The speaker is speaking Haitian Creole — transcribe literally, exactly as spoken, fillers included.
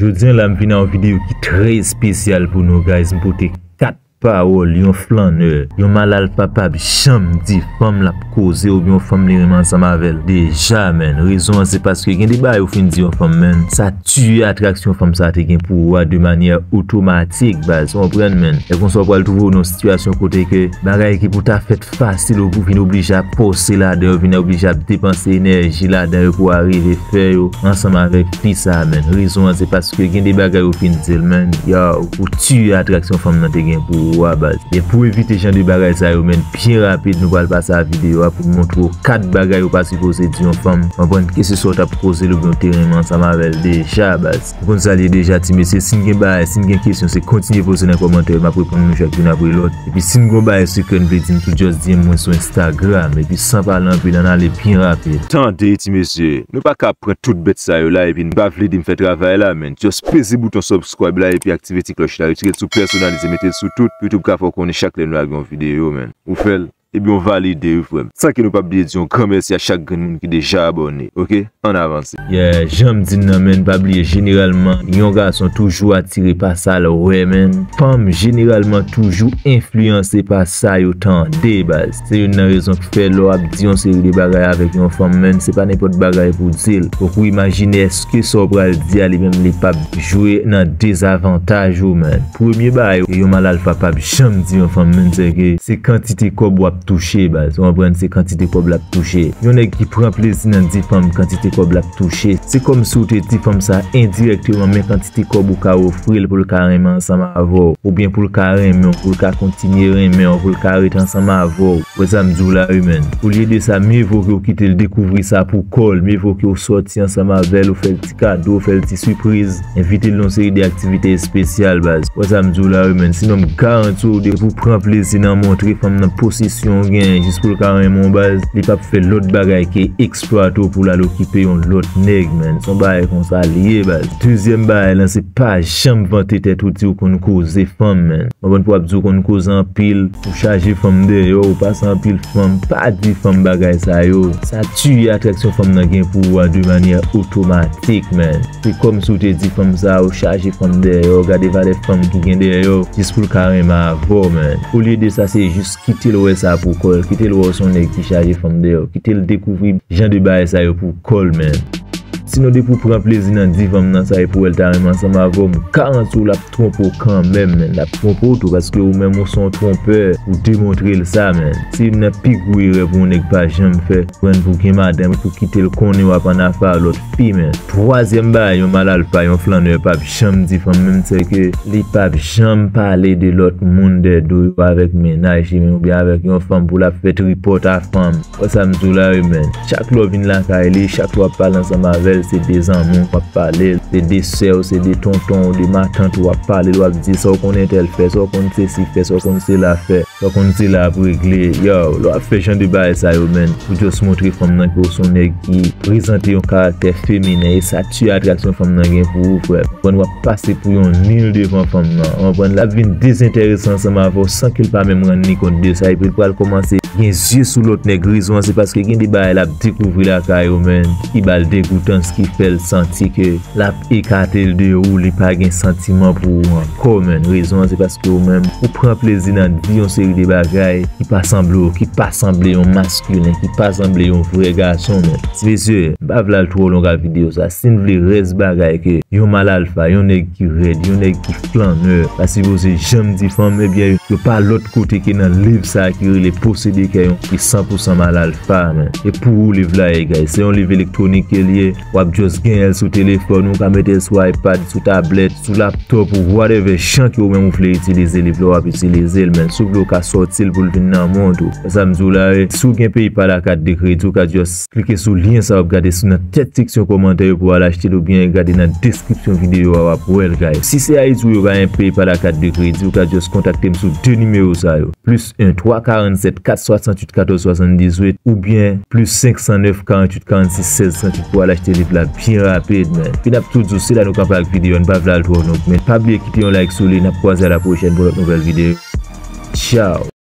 Jodi a la, m vin ak yon videyo ki trè espesyal pou nou, guys. M pote kat pawòl yon flannè, yon malalfa p ap janm di fanm l ap koze oubyen yon fanm li renmen ansanm avè l deja, man. Rezon an se paske gen de bagay ou fin di yon fanm, man, sa tiye atraksyon fanm sa te gen pou ou a de manyè otomatik, baz. Ou konprann, man? E konsa w pral twouve w nan yon sitiyasyon kote ke bagay ki pou ta fèt fasil, ou pou vin oblije ap fòse ladan yo, vin oblije ap depanse enèji ladan yo pou w arive fè yo ansanm avèk fi sa, man. Rezon an se paske gen de bagay ou fin di l, man, yo, ou tiye atraksyon fanm nan te gen pou ou a, baz. E pou evite jan de bagay sa yo, man, byen rapid, nou pral pase a videyo a pou m montre w kat bagay ou pa sipoze di yon fanm, konprann, keseswa w t ap koze l oubyen w te renmen ansanm avè l deja, baz. Ou konn sa l ye deja, ti mesye. Si n gen bagay, si n gen kesyon, se kontinye poze nan kòmantè yo, m ap reponn nou chak youn apre lòt. Epi si n gon bagay sekrè n vle di m tou, just D M mwen sou Instagram. Epi san pale anpil, ann ale byen rapid. Tande, ti mesye, nou pa ka pran tout bèt sa yo la epi n pa vle di m fè travay la, man. Just peze bouton subscribe la epi aktive ti klòch la. Retire l sou pèsonalize, mete l sou tout. YouTube ka fè w konnen chak lè nou lage yon videyo, man. Ou fè l, ebyen w valide wi, frè m. San ke nou pa bliye di yon gran mèsi a chak grenn moun ki deja abòne, oke? Ann avanse. Yeah, jan m di n nan, man, pa bliye, jeneralman, yon gason toujou atire pa sa l wè, man. Fanm, jeneralman, toujou enfliyanse pa sa yo tande, baz. Se youn nan rezon ki fè lè w ap di yon seri de bagay avèk yon fanm, man, se pa nenpòt bagay pou w di l. Fòk ou imajine èske sa w pral di a, li menm, li p ap jwe nan dezavantaj ou, man. Premye bagay yon malalfa p ap janm di yon fanm, man, se ke se kantite kòb w ap touche, baz. Ou konprann? Se kantite kòb l ap touche. Yon nèg ki pran plezi nan di fanm kantite kòb l ap touche, se kòmsi w te di fanm sa endirèkteman, men kantite kòb ou ka ofri l pou l ka renmen ansanm avè w, oubyen pou l ka renmen w, pou l ka kontinye renmen w, pou l ka ret ansanm avè w. Wè sa m di w la wi, man. Olye de sa, mye vo ke w kite l dekouvri sa pou kò l, mye vo ke w sòti ansanm avè l, ou fè l ti kado, ou fè l ti sipriz, envite l nan yon seri de aktivite espesyal, baz. Wè sa m di w la wi, man. Sinon, m garanti w, depi w pran plezi nan montre fanm nan posesyon w genyen jis pou l ka renmen w, baz, li p ap fè lòt bagay ke eksplwate w pou l al okipe yon lòt nèg, man. Se yon bagay konsa li ye, baz. Dezyèm bagay lan, se pa janm vante tèt ou di w konn koze fanm, man. Konprann, pou w ap di w konn koze anpil, ou chaje fanm dèyè w, ou pase anpil fanm, pa di fanm bagay sa yo. Sa tiye atraksyon fanm nan gen pou ou a de manyè otomatik, man. Se kòmsi w te di fanm sa, ou chaje fanm dèyè w, gade valè fanm ki gen dèyè w, jis pou l ka renmen avè w, man. Olye de sa, se jis kite l wè sa pou kò l, kite l wè w se yon nèg ki chaje fanm dèyè w, kite l dekouvri jan de bagay sa yo pou kò l, man. Sinon, depi w pran plezi nan di fanm nan sa e pou wè l ta renmen ansanm avè w, m garanti w l ap twonpe w kanmenm, man. L ap twonpe w tou, paske ou menm ou se yon twonpè, ou demontre l sa, man. Se youn nan pi gwo erè pou yon nèg pa janm fè. Pran pou gen madanm, pou kite l konnen w ap annafè a lòt fi, man. Twazyèm bagay yon malalfa, yon flannè p ap janm di fanm, menm se ke li p ap janm pale de lòt moun dèyè do yo avèk mennaj li menm oubyen avèk yon fanm pou l ap fè tripòt a fanm. Wè sa m di w la wi, man. Chak lè w vin lakay li, chak lè w ap pale ansanm avè l, se de zanmi w w ap pale, se de sè w, se de tonton w, de matant w w ap pale, w ap di sa w konn entèl fè, sa w konn sesi fè, sa w konn sela fè, sa w konn sela ap regle. Yo, lè w ap fè jan de bagay sa yo, man, ou just montre fanm nan ke w se yon nèg ki prezante yon karaktè feminen e sa tiye atraksyon fanm nan gen pou ou, frè. Konprann, w ap pase pou yon nil devan fanm nan. Ou konprann, l ap vin dezenterese ansanm avè w san ke l pa menm rann li kont de sa, epi l pral kòmanse gen zye sou lòt nèg. Rezon an se paske gen de bagay l ap dekouvri lakay ou, man, ki ba l degoutans, ki fè l santi ke l ap ekate l de ou, li pa gen santiman pou ou ankò, man. Rezon an se paske ou menm, ou pran plezi nan di yon seri de bagay ki pa sanble w, ki pa sanble yon maskilen, ki pa sanble yon vrè gason, man. Ti mesye, m pa vle al twò long ak videyo sa. Si n vle rès bagay ke yon malalfa, yon nèg ki rèd, yon nèg ki flannè, pa sipoze janm di fanm, ebyen, yo pa lòt kote ke nan liv sa a ki rele Posede kè yon fi san pou san malalfa, man. E pou ou liv la ye, guys. Se yon liv elektwonik ke l ye. W ap just genyen l sou telefòn ou, w ka mete l sou iPad, sou tablèt, sou laptop ou whatever jan ke ou menm ou vle itilize liv la, w ap itilize l, man. Si w vle, w ka sòti l pou l vin nan men w tou. Sa m di w la, si w gen PayPal a kat de kredi, w ka just klike sou lyen sa w ap gade sou nan tèt seksyon kòmantè yo pou w al achte l, oubyen gade nan deskripsyon videyo a, w ap wè l, guys. Si se Ayiti w ye, w pa gen PayPal a kat de kredi, w ka just kontakte m sou de nimewo sa yo. Plis en, twa karannsèt, kat swasanntuit, katòz swasanndizuit, oubyen plis senk san nèf, karanntuit, karannsis, sèz, tranntuit pou w al achte liv la byen rapid, man. Epi n ap tou di w, se la nou kanpe ak videyo a, n pa vle al twò long, men pa bliye kite yon like sou li, n ap kwaze a la pwochèn pou lòt nouvèl videyo. Tchaw!